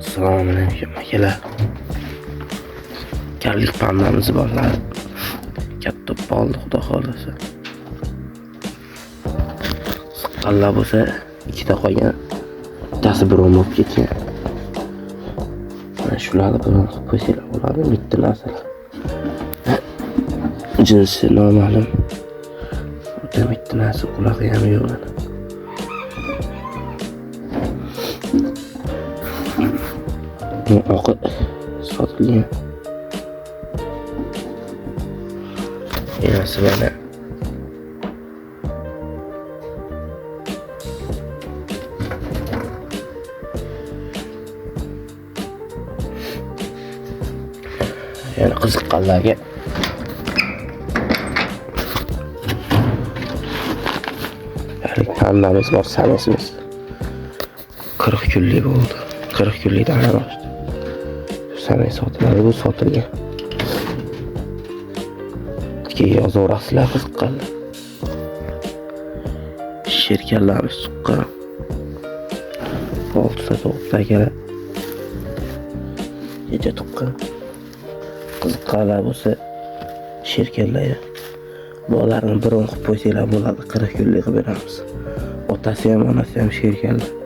Assalomu alaykum akalar. Karlik pandamiz borlar. Katta bo'ldi, xudo xohlasa. Siqqanlar bo'lsa ikkita qolgan. Bittasi biron bo'lib ketgan. Mana shularni biron qilib qo'ysanglar bo'ladi, bitta narsalar. Jinsi noma'lum. O'ta bitta narsa qulog'i ham yo'q mana. Bu oqi sotilgan. Enasi mana. Yana qiziqqanlarga pandamiz bor, samesimiz. 40 kunlik bo'ldi. 40 kunlikdan ham oshdi. Sames sotiladi, bu sotilgan. Keyin yozaverasizlar qiziqqanlar. Sherkallarimiz tuqqan. 6 ta tug'ibdi akalar. Kecha tuqqan. Qiziqqanlar bo'lsa sherkallar bolalarni biron qilib qo'ysanglar bo'ladi, 40 kunlik qilib beramiz. Otasi ham, onasi ham sherkallar.